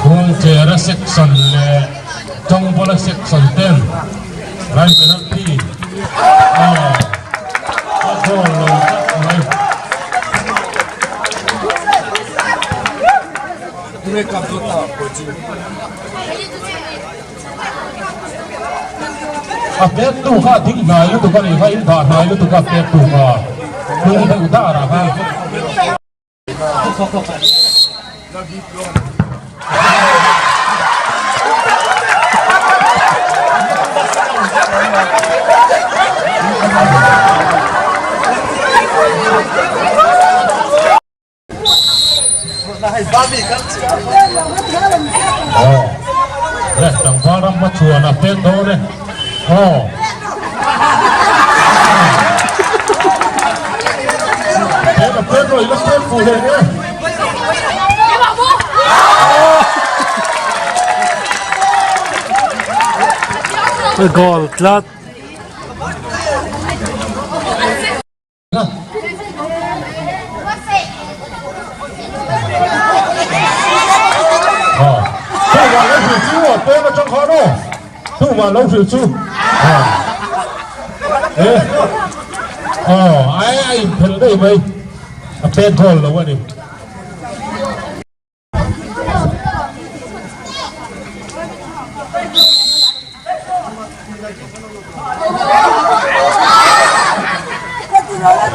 Khuangchera section leh Tawngbawl section ten right penalty aw a goal lo tlat mai. A pek tu kha a ding hnai lutuk a nih kha, in dah hnai lutuk a pek tu kha hnung deuh dar ah khan. Aw le tlangval ram hma chuan a pek dawn e aw pek a pek rawh ila pek fuh hle e. Goal tlat. Tumah lo hrilh chu e aw ai a inphelh daih mai a pet goal lo a ni.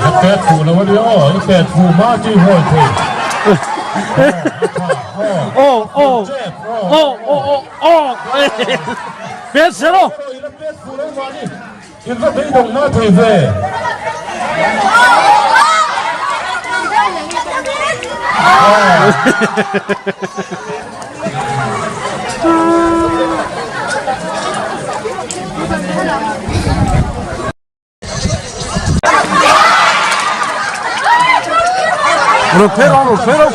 A pet fuh lo a nia aw, i pet fuh hma chu i hawi thei. Aw aw aw aw aw aw pet zel aw. Pet fuh lo mahni in va beidawng hma thei ve. Rawn phei rawh, rawn phei rawh.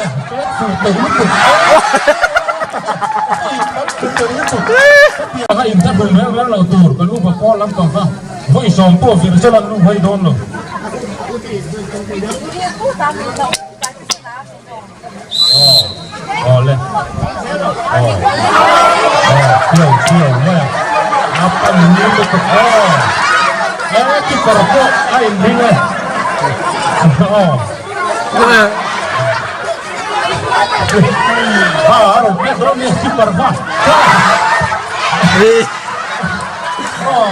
Hetianga inthlahrun reng reng lo tur kan upa pawl lampang kha vawi sawm pawh vir chu lan luh hawi dawn lo. Aw le aw aw piau piau mai a a pan ni lutuk aw e keeper pawh a inring e aw ha a rawn pek dawn ni keeper kha aw.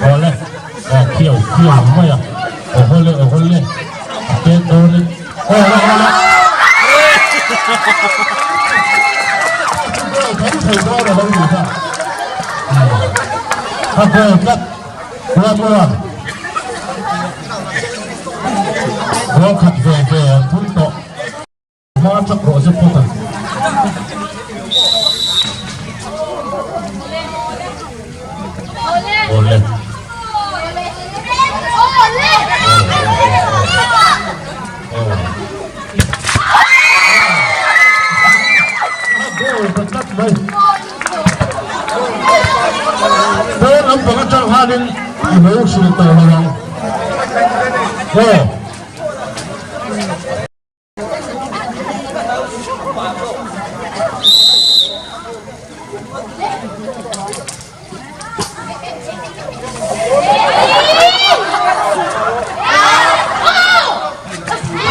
Awle aw khiau khiau mai a aw hawle aw hawle a pek dawn in awle awle kan thei dawn a lo ni kha a goal tlat 1-1 goal khat ve ve an thun tawh. Hma chak rawh zet phawt ang. Awle. Goal ta tlat mai. Pawn lampang atang khanin i lo hrilh tawh lo ang. Aw.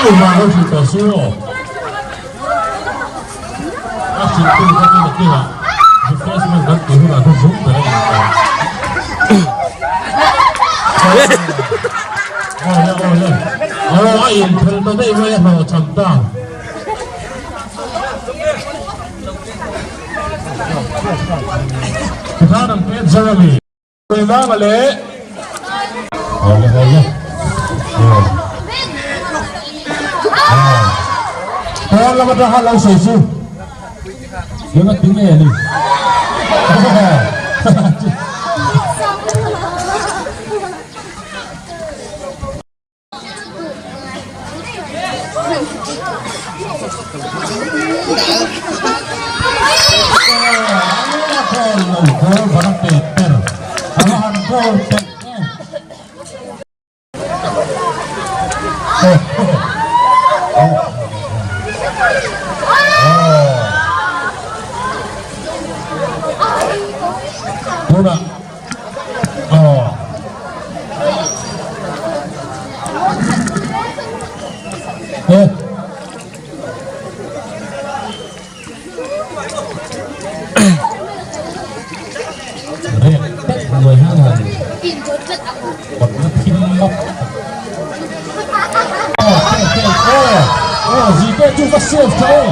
Tumah lo hrilh tawh su aw. A hrilhtu kha chu nakinah refreshment kan tih hunah khan zung ber a ni ta. Awle awle. Aw a inphel ta daih mai a hlawhchham ta. Tikhan an pet zo a ni. Vanga leh Awle awle Pawn lam atang khan lo sawi chu Eng a ti nge ni Tunah Aw. Eh. Rek tek người ha han. Bật nó thim mốc. Ờ, ok, ok, ờ. Ờ, gì cơ chú phát siêu trời.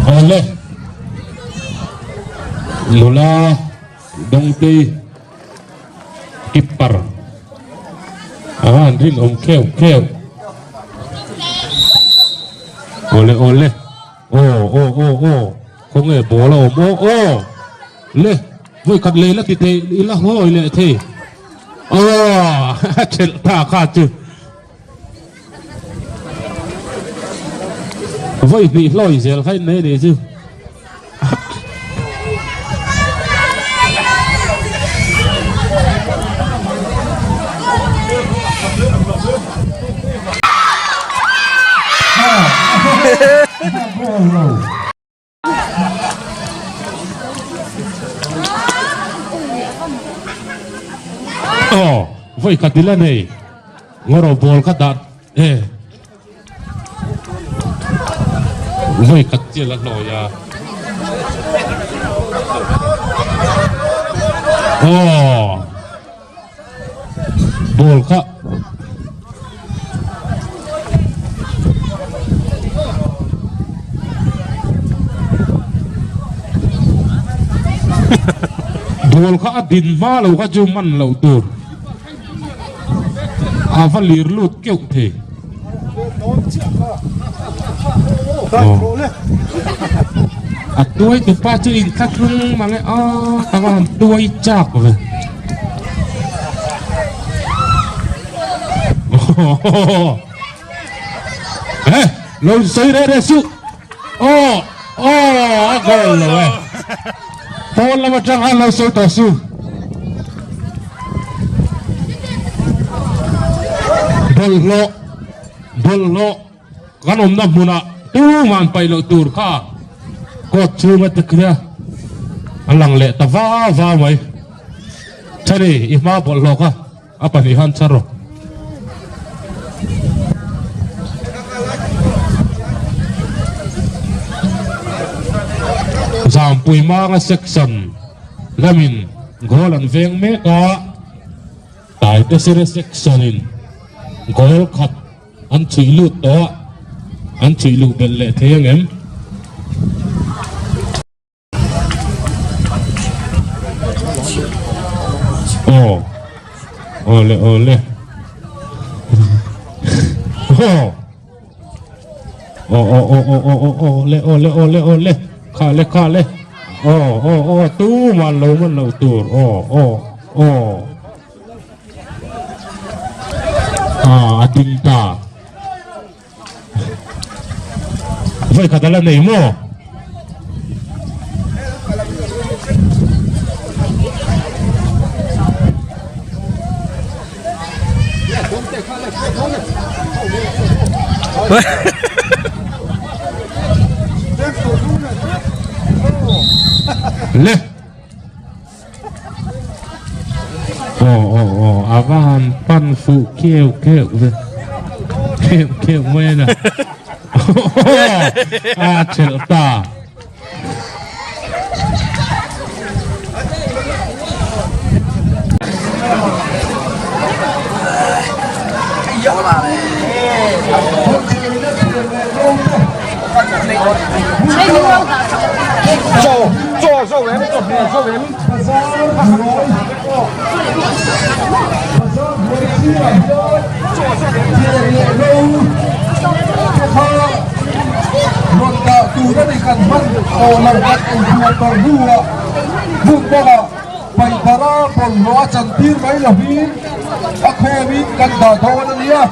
Awle nula Dawngtei keeper a han rinawm kheuh kheuh awle awle aw aw aw aw khawnge ball a awm aw aw le vawi khat lei la ti thei ila hawi leh thei aw a thelh ta kha chu. Vawi hnih hlawi zel kha in nei anih chu. Aw, vawi khat ila nei. Ngawro ball kha dah e. Vawi khat chiah la hlawi a. Aw, ball kha. Ball kha a din hma lo kha chu man loh tur a va lir lut keuh thei. A tuai tupa chu inthlahrung mang e a ka va han tuai chak ve. Eh, lo sawi reh reh suh. Aw, aw, a goal lo e. Pawn lam atang khan lo sawi tawh suh. Bawlhhlawh, bawlhhlawh kan awmna hmunah tuman paih loh tur kha court chhunga te khia a lang leh ta va va mai. Chani, i hma bawlhhlawh kha. A pahnih han char rawh. Zampui Manga section lamin goal an veng mek a, Taitesere section in goal khat an chhuih lut tawh a, an chhuih luh belh leh thei ang em? Aw. Awle awle. Aw. Aw aw aw aw aw aw aw le aw le aw le aw le kha le kha le aw aw aw tu man lo man lo tur aw aw aw a a ding ta Vawi khat a la nei maw? Le. Aw aw aw a va han pan fuh keuh keuh ve keuh keuh mai a na a thelh ta. Paihbara bawlhhlawh a chantir mai lovin a khawmin kan dah dawn a nia.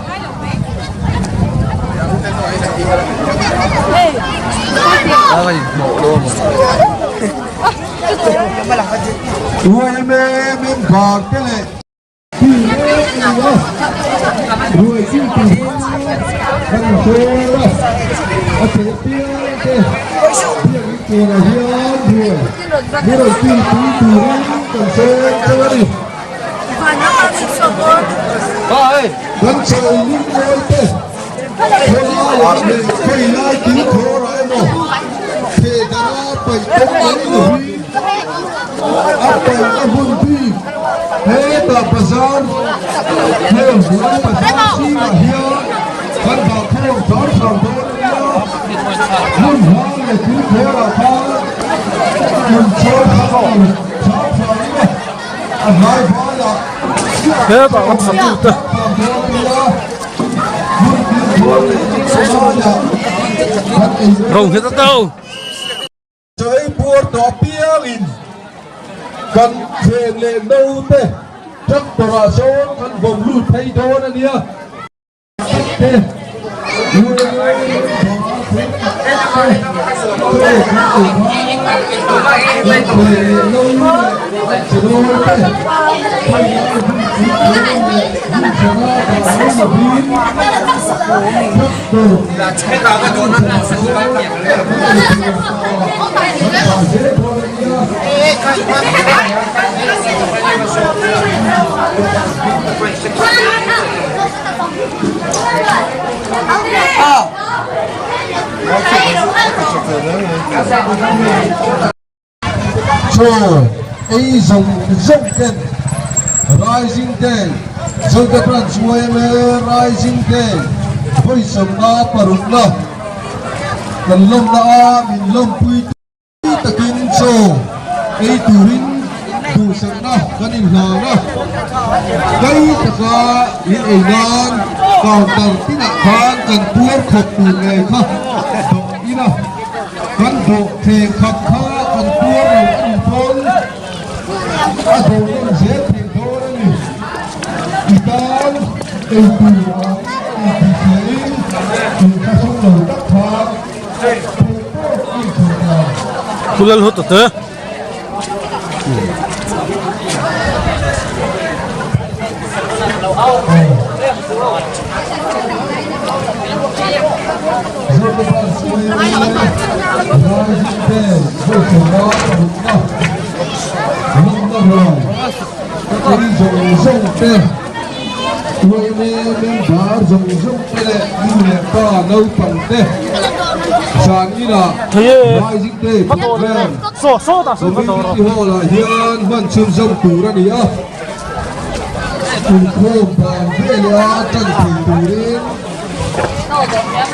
Uaime member te leh ti mek a ni a, ruai chin tur kan dawn a, a theih apiang te biakin kawnah hian ruai ni rawn kilpui turin kan sawm chauh a ni. Kan chawi ling mawi te khawlaiah leh khawilai kilkhawrah emaw thehdarh a paih tawk mai lovin a paihna hun bik hetah bazar heng hnuai bazar zingah hian kan dah khawm hram hram dawn a nia. Hmun hla leh kilkhawrah khan inchhawn hram lo hram hram ila. Hetah kan tute ro nghet a to. Chai puar tawh apiangin kan thleng leh naute tractor ah sawn kan vawm lut phei dawn a nia. Chaw ei zawng zawng ten Rising Day Zote Branch yma Rising Day vawi 56na kan lawmna a min lawmpui Tui takin chaw ei turin duhsakna kan inhlan a, kai taka in ei nan counter tinah khan kan puar khawp tur ngei kha dawh ila, kan dawh thleng khat kha kan puar lo a nih pawn a dawh nawm zel theih dawn a ni. I tan ei tur a awm a ni tih hriain inthla hrang lo tak khan Kulal hut te. Community Hall ah hian hman chhunzawm tur a ni a, inkhawm dan vela tan thei turin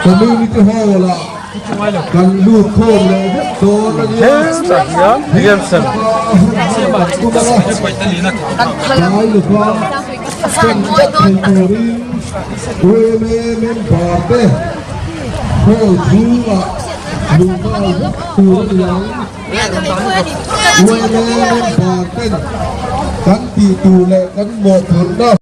Community Hall ah kan lut khawm leh vek dawn a ni a. Tlai lova. Ṭan tlat thei turin yma member te hall chhungah luh nghal vek tur a ni ang. Yma member ten kan tih tur leh kan mawhphurhna.